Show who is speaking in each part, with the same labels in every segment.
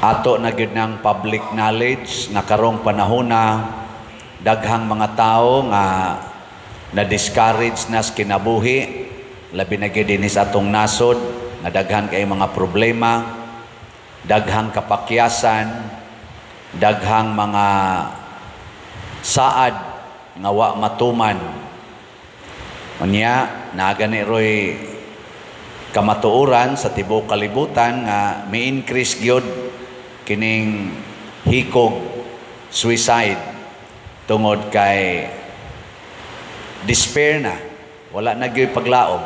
Speaker 1: Ato na gyud ng public knowledge nga karong panahona daghang mga tao nga na-discourage na sa kinabuhi, labi na gyud dinhi sa atong nasod nga daghan kay mga problema, daghang kapakyasan, daghang mga saad nga wa matuman. Unya naa gani roy kamatuoran sa tibuok kalibutan nga mi-increase gyud kining hikog suicide tungod kay despair na, wala na gyud paglaom.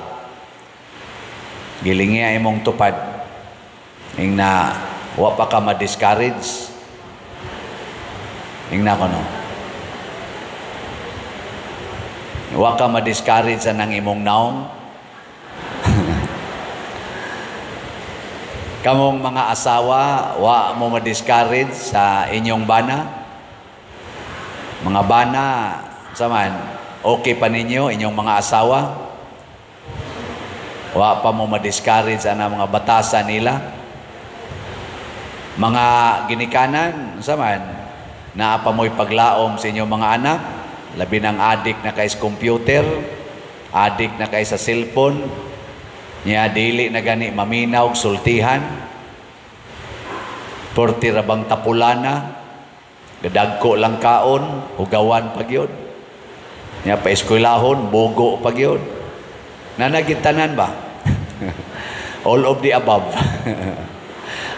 Speaker 1: Gilingi imong tupad ing na wa pa ka ma-discourage. Ing na kono, wa ka ma-discourage sa nang imong naong. Kamong mga asawa, wa mo ma-discourage sa inyong bana. Mga bana, saman, okay pa ninyo inyong mga asawa? Wa pa mo ma-discourage sa mga batasan nila? Mga ginikanan, saman, naa pa mo'y paglaom sa inyong mga anak? Labi ng adik na kay sa computer, adik na kay sa cellphone, niya dili na gani maminaw sultihan, porti ra bang tapulana, gadagko lang kaon, hugawan pa gyud. Niya pa eskwelahon, bogo pa gyud. Nanagitanan ba? All of the above.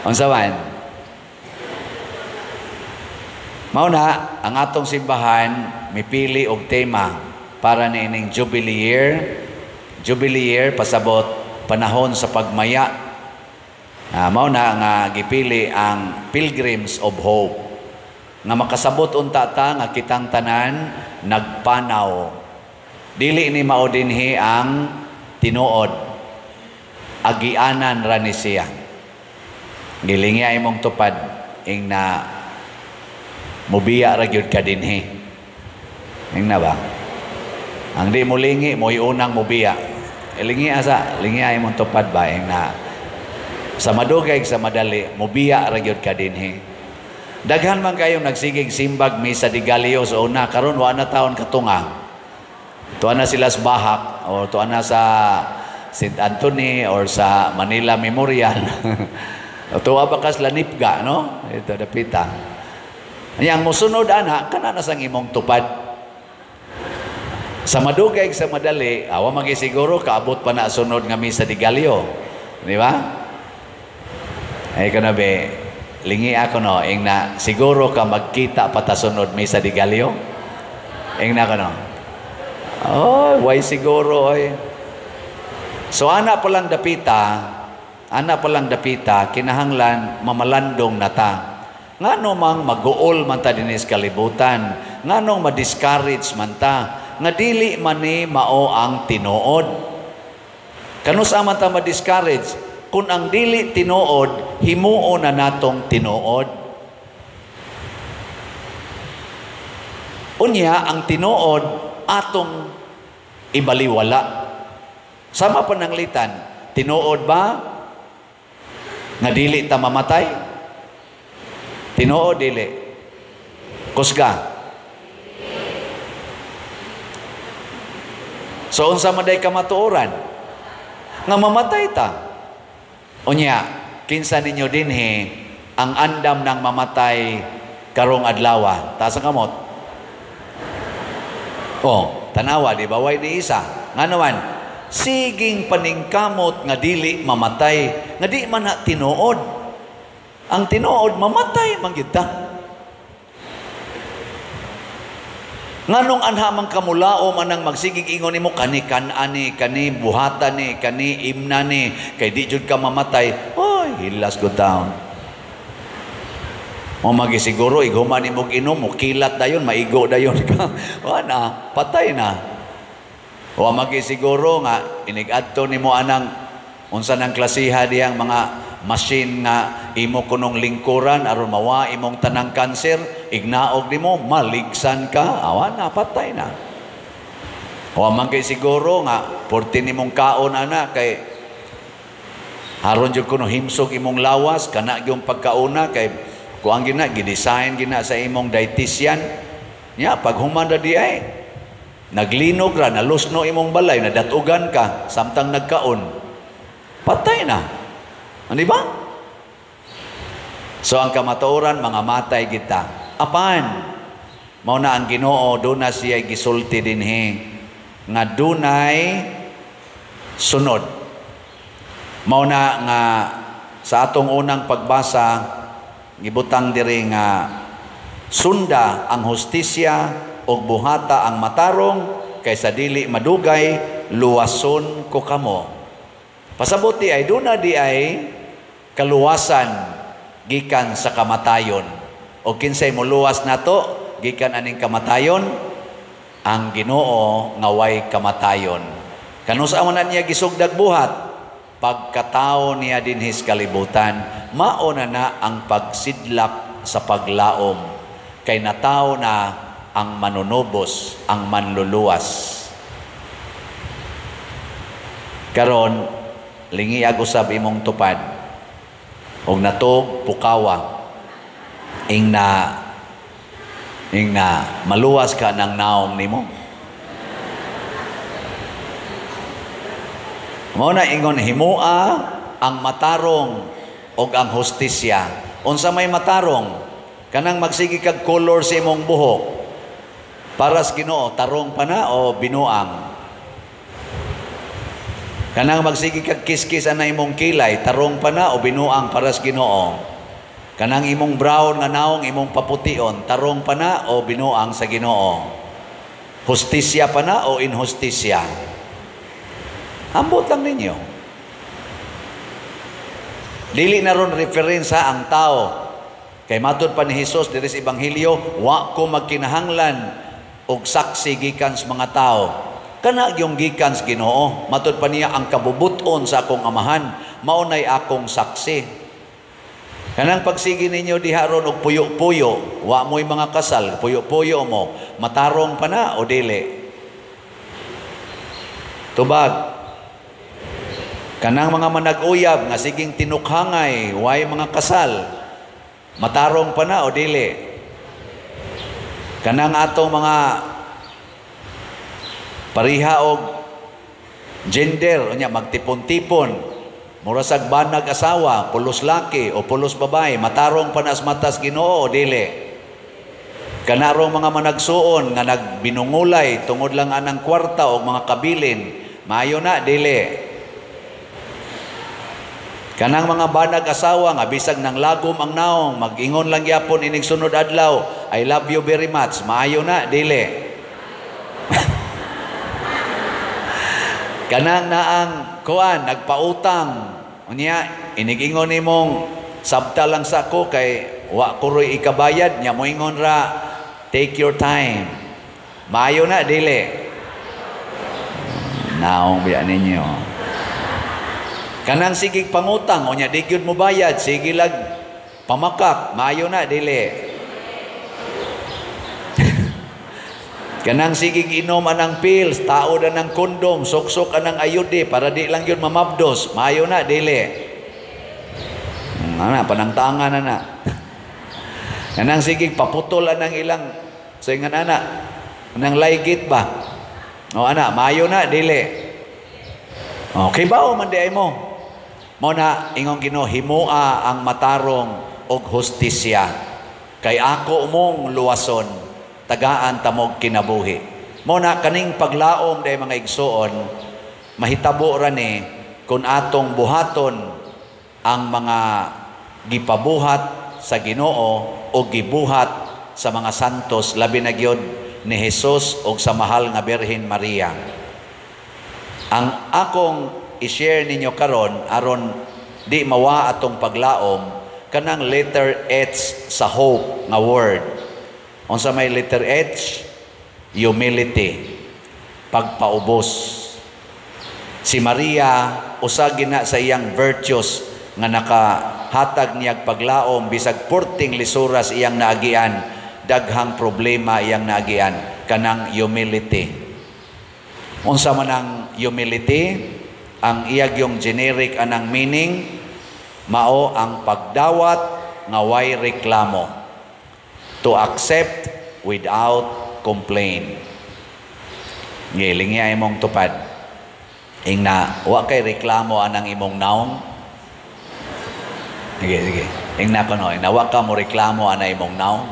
Speaker 1: Unsa man? Mao na ang atong simbahan mipili og tema para niining Jubilee Year. Jubilee Year pasabot panahon sa pagmaya. Mao na nga gipili ang Pilgrims of Hope. Nga makasabot unta ta nga kitang tanan nagpanaw. Dili ni mao dinhi ang tinuod. Agianan ra ni siya. Gilingi imong tupad ing na mubiya ra gyud ka dinhi. Ing na ba? Ang di mo lingi, mo'y unang mubiya. Lingi asa, lingi ay mong tupad ba ing na sa madugay sa madali, mubiya ra gyud ka dinhi. Daghan man kayong nagsigig simbag misa di Galio sa una, karon wa na taon katunga. Tuwa na sila sa Bahak o tuwa na sa St. Anthony or sa Manila Memorial. Tuwa ba kas Lanipga, no? Ito dapita. Yang musunod ana, kana na sang imong tupad. Sa madugay sa madali, awa magisiguro kaabot pa na sunod nga misa di Galio. Di ba? Ay kana be, lingi ako no, ing na siguro ka magkita pa ta sunod misa di Galio. Ing na ko no. Oh, why siguro oy. So ana pa lang dapita, ana pa lang dapita kinahanglan mamalandong na ta. Ngano mang maguol man ta dinhi sa kalibutan, nganong ma-discourage man ta, nga dili man ni mao ang tinuod. Kanusa man ta ma-discourage kung ang dili tinuod, himuo na natong tinuod. Unya ang tinuod atong ibaliwala. Sama pananglitan, tinuod ba nga dili ta mamatay? Tinuod dili. Kusga. So unsa man day kamatuoran nga mamatay ta? Unya, kinsa ninyo dinhi ang andam ng mamatay karong adlawa? Taas ang kamot. Oh, tanawa di ba way ni isa. Ngano man siging paningkamot nga dili mamatay, nga di man na tinuod. Ang tinuod mamatay man gyud ta. Nganong anha man kamulao man ang magsigig ingon nimo kani kan-ani, kani buhatan ni, kani imna ni, kay di jud ka mamatay. Oy, hilas go down. O magisiguro ighuman nimo inom, mokilat dayon, maigo dayon ka. Wa na, patay na. O magisiguro nga inig-adto nimo anang unsa nang klasiha diyang mga machine nga imo kunong lingkuran aron mawa imong tanang kanser, ignaog nimo maligsan ka, awa na, patay na. O man kay siguro nga porti nimong kaon ana kay Haron jud kuno himsog imong lawas, kana gyung pagkauna kay kuang gina gidesign gina sa imong dietitian. Nya paghuman ra di ay naglinog ra, nalusno imong balay, nadatugan ka samtang nagkaon. Patay na. Ano ba? So ang kamatuoran, mga matay kita. Apan mao na ang Ginoo duna siya gisulti dinhi nga dunay sunod. Mao na nga sa atong unang pagbasa gibutang diri nga sunda ang hustisya ug buhata ang matarong kaysa dili madugay luwason ko kamo. Pasabot di ay duna di ay kaluwasan gikan sa kamatayon. O kinsay moluwas nato gikan aning kamatayon? Ang Ginoo nga way kamatayon. Kanus-a man na niya gisugdag buhat? Pagkatao niya dinhi sa kalibutan, mao na na ang pagsidlak sa paglaom. Kay natawo na ang manunubos, ang manluluwas. Karon, lingiag usab imong tupad. Og natog pukawa. Ing na maluwas ka ng naong nimo. Mao na ingon himua ang matarong og ang hustisya. Unsa may matarong? Kanang magsige kag color sa imong buhok. Para sa Ginoo, tarong pa na o binuang? Kanang magsige kag kiskis ana imong kilay, tarong pa na o binuang para sa Ginoo? Kanang imong brown nga naong imong papution, tarong pa na o binuang sa Ginoo? Hustisya pa na o inhustisya? Ambot lang ninyo. Dili na ron referensa ang tao. Kay matud pa ni Hesus diri sa Ebanghelyo, wa ko magkinahanglan og saksi gikan sa mga tao. Kana gyung gikan sa Ginoo. Matud pa niya ang kabubuton sa akong amahan, mao nay akong saksi. Kanang pagsige ninyo diha ron og puyo-puyo, wa mo'y mga kasal, puyo-puyo mo, matarong pa na o dili? Tubag. Kanang mga manag-uyab nga siging tinukhangay, way mga kasal, matarong pa na o dili? Kanang atong mga pariha og gender, unya magtipon-tipon, murasag banag asawa, pulos laki o pulos babae, matarong pa na sa matas Ginoo o dili? Kanarong mga managsuon nga nagbinungulay tungod lang anang kwarta o mga kabilin, maayo na dili? Kanang mga banag asawa nga bisag nang lagom ang naong, mag-ingon lang gyapon inig sunod adlaw, "I love you very much," maayo na dili? Kanang naang kuan nagpautang, unya inigingon nimong sabta lang sa ko kay wa ko roy ikabayad, nya moingon ra, "Take your time," maayo na dili? Naong biya ninyo. Kanang sigig pangutang, unya di gyud mo bayad, sige lag pamakak, maayo na dili? Kanang sigig inom anang pills, taod anang kondom, suksok anang ayode para di lang yun mamabdos, maayo na dili? Ana panangtangan na na. Kanang sigig paputol anang ilang so ingan ana, anang laygit ba? O ana, maayo na dili? Okay ba o man di ay mo? Mao na ingong Ginoo, himua ang matarong og hustisya kay ako mong luwason, tagaan tamog kinabuhi. Mao na kaning paglaom day mga igsuon, mahitabo ra ni kun atong buhaton ang mga gipabuhat sa Ginoo o gibuhat sa mga santos, labi na gyud ni Hesus og sa mahal nga Birhen Maria. Ang akong i-share ninyo karon aron di mawa atong paglaom, kanang letter H sa hope nga word. Unsa may letter H? Humility, pagpaubos. Si Maria usa gina sa iyang virtues nga nakahatag niyag paglaom bisag porting lisuras iyang naagian, daghang problema iyang naagian, kanang humility. Unsa man ang humility? Ang iyag yung generic anang meaning, Mao ang pagdawat nga way reklamo. To accept without complaint. Ngilingi ay imong tupad. Ingna, wa kay reklamo anang imong naong. Sige, sige. Ingna ko no, ingna wa ka mo reklamo ana imong naong.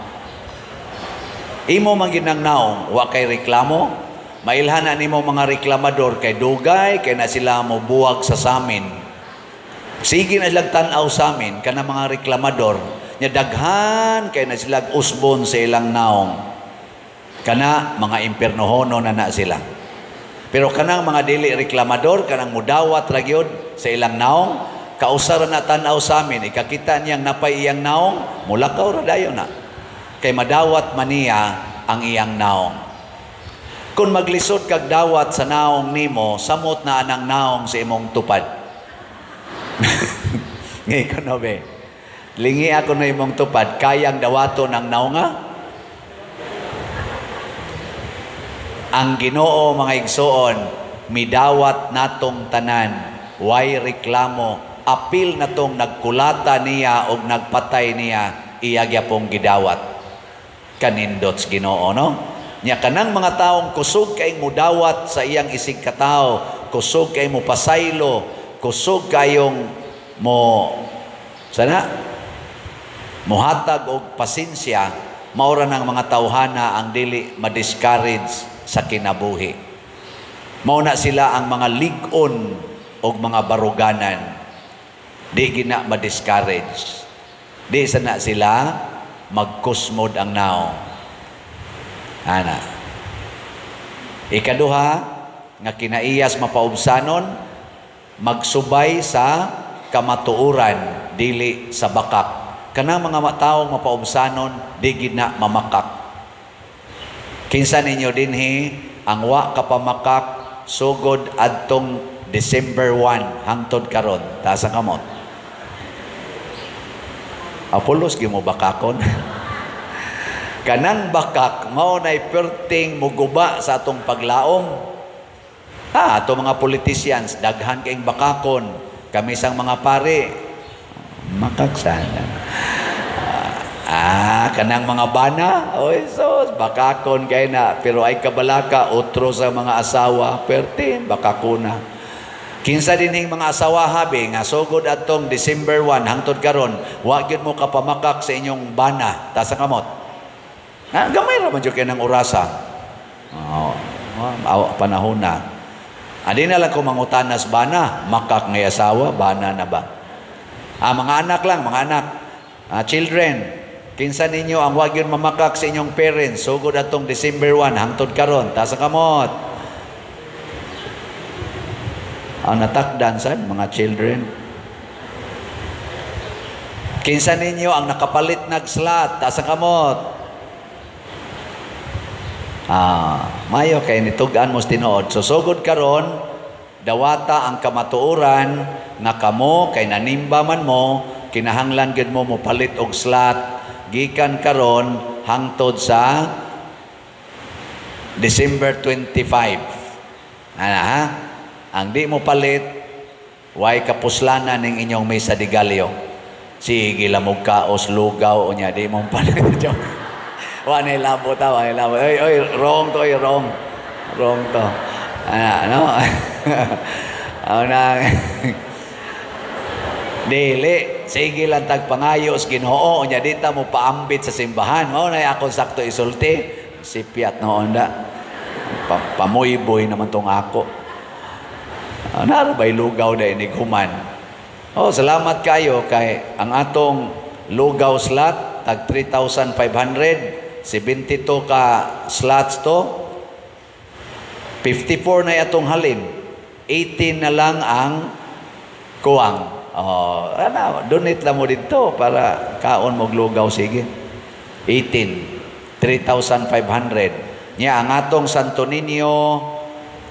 Speaker 1: Imo man gyud nang naong, wa kay reklamo. Mailhan na nimo mga reklamador kay dugay kay na sila mo buwag sa samin. Sige na silang tan-aw sa amin kana mga reklamador nya daghan kay na sila usbon sa ilang naong. Kana mga impernohono na na sila. Pero kanang mga dili reklamador, kanang mudawat ra gyud sa ilang naong, kausara na tan-aw sa amin, ikakita niyang napay iyang naong, mulakaw ra dayon na. Kay madawat man niya ang iyang naong. Kung maglisod kag dawat sa naong nimo, samot na anang naong sa imong tupad. Ngayon ko no, be. Lingi ako na imong tupad, kayang dawaton ang naonga? Ang Ginoo, mga igsoon, midawat natong tanan, way reklamo, apil natong nagkulata niya o nagpatay niya, iya gyapong gidawat. Kanindots Ginoo, no? Nya kanang mga taong kusog kay mudawat sa iyang isig katawo, kusog kay mo pasaylo, kusog kayong mo sana mohatag og pasensya, maura ng mga tawhana ang dili ma-discourage sa kinabuhi. Mao na sila ang mga lig-on og mga baruganan. Di gina ma-discourage. Di sana sila magkusmod ang naong. Ana. Ikaduha nga kinaiyas mapaubsanon, magsubay sa kamatuoran dili sa bakak. Kanang mga taong mapaubsanon di gid na mamakak. Kinsa ninyo dinhi ang wa kapamakak sugod adtong December 1 hangtod karon? Taas ang kamot. Apolos gyud mo bakakon. Kanang bakak mao nay perting muguba sa atong paglaom. Ha, ato mga politicians daghan kayong bakakon. Kami sang mga pare makak sana. Ah, kanang mga bana, oy sos, bakakon kay na, pero ay kabalaka otro sa mga asawa, pertin bakakuna. Kinsa dinhing mga asawa habi nga sugod atong December 1 hangtod karon, wa gyud mo kapamakak sa inyong bana, taas ang kamot. Ah, gamay ra man jud kay nang orasa. Oh, panahon na. Adi na lang ko mangutanas bana, makak ngay asawa, bana na ba? Ah, mga anak lang, mga anak. Ah, children, kinsa ninyo ang wa gyud mamakak sa inyong parents sugod atong December 1 hangtod karon, taas ang kamot. Ang natakdan sad mga children. Kinsa ninyo ang nakapalit nag slot, taas ang kamot. Ah, mayo kay nitug-an mo tinuod. So sugod karon, dawata ang kamatuoran nga kamo kay nanimba man mo, kinahanglan gyud mo mopalit og slot gikan karon hangtod sa December 25. Ana ha? Ang di mo palit, way kapuslanan ning inyong misa de gallo. Sige lamog kaos lugaw unya di mo palit. Wa nay labo ta, wa nay labo. Oy, oy, wrong to, oy, wrong. Wrong to. Ana, no? Ana. Dili, sige lang tagpangayos Ginoo unya di ta mo paambit sa simbahan. Mao nay akong sakto isulti. Sipiat noon da. Pamuyboy naman tong ako. Nara ba'y lugaw na inighuman? Oh, salamat kayo kay ang atong lugaw slot tag 3,500, 72 ka slots to. 54 na atong halin. 18 na lang ang kuwang. Oh, ana, donate lang mo dito para kaon mo lugaw sige. 18, 3,500. Nya ang atong Santo Niño,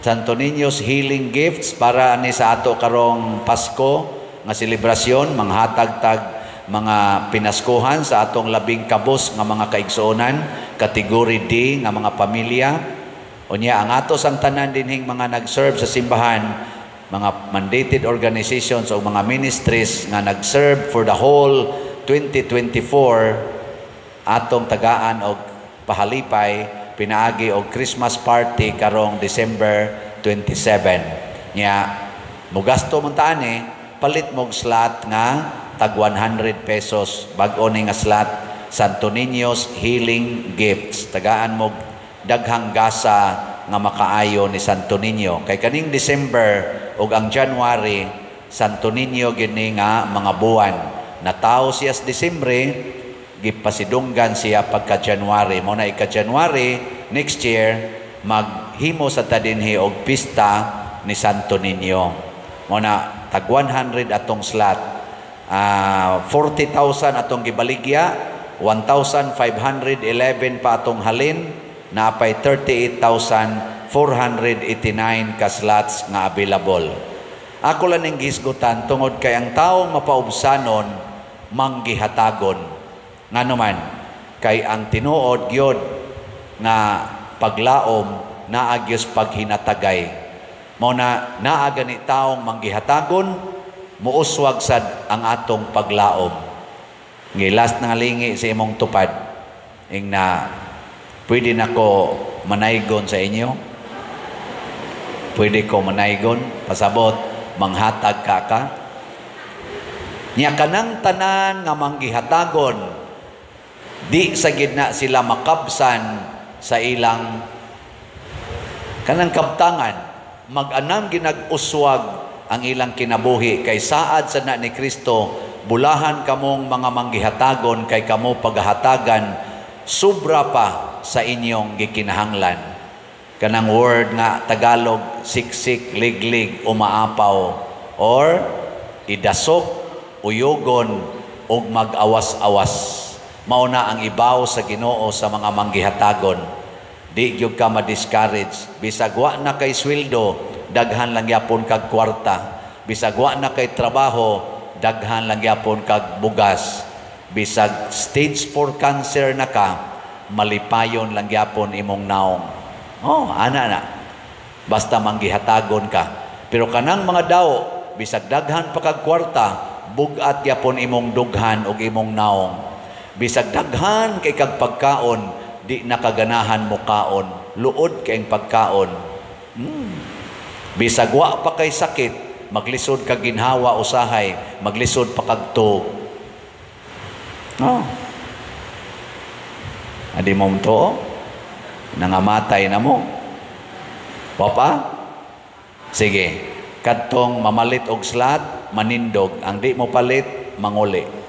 Speaker 1: Santo Niño's Healing Gifts para ni sa ato karong Pasko nga selebrasyon, manghatag tag mga pinaskuhan sa atong labing kabos nga mga kaigsuonan, kategory D nga mga pamilya. Unya ang ato sang tanan dinhing mga nag-serve sa simbahan, mga mandated organizations o mga ministries nga nag-serve for the whole 2024, atong tagaan og pahalipay pinaagi og Christmas party karong December 27. Nya mugasto man ta ani, palit mog slot nga tag 100 pesos. Bag-o ni nga slot, Santo Niño's Healing Gifts. Tagaan mo daghang gasa nga makaayo ni Santo Niño kay kaning December ug ang January, Santo Niño gini nga mga buwan. Natawo siya sa Disembre, gipasidunggan siya pagka January. Mo na ika January next year, maghimo sa ta dinhi og pista ni Santo Niño. Mo na tag 100 atong slot. 40,000 atong gibaligya, 1,511 pa atong halin, napay 38,489 ka slots nga available. Ako lang ning gisgutan tungod kay ang taong mapaubsanon, manggihatagon. Ngano man, kay ang tinuod gyud nga paglaom naa gyud paghinatagay. Mao na naa gani taong manggihatagon, muuswag sad ang atong paglaom. Ngilas na nga lingi sa imong tupad. Ing na, "Pwede na ko manaygon sa inyo? Pwede ko manaygon?" Pasabot, manghatag ka ka. Nya kanang tanan nga manggihatagon, di sa gidna sila makabsan sa ilang kanang kabtangan, mag-anam ginag-uswag ang ilang kinabuhi kay saad sa na ni Kristo, "Bulahan kamong mga manggihatagon kay kamo paghahatagan sobra pa sa inyong gikinahanglan." Kanang word nga Tagalog, siksik, liglig, umaapaw or idasok, uyugon ug mag-awas-awas. Mao na ang ibaw sa Ginoo sa mga manggihatagon. Di gyud ka ma-discourage. Bisag wa na kay sweldo, daghan lang gyapon kag kwarta. Bisag wa na kay trabaho, daghan lang gyapon kag bugas. Bisag stage 4 cancer na ka, malipayon lang gyapon imong naong. Oh, ana na. Basta manggihatagon ka. Pero kanang mga daw, bisag daghan pa kag kwarta, bugat gyapon imong dughan ug imong naong. Bisag daghan kay kag pagkaon, di nakaganahan mo kaon. Luod kay pagkaon. Bisag wa pa kay sakit, maglisod kag ginhawa usahay, maglisod pa kag tuog. Oh. Adi mo to, nangamatay na mo. Papa? Sige. Kadtong mamalit og slot, manindog. Ang di mo palit, manguli.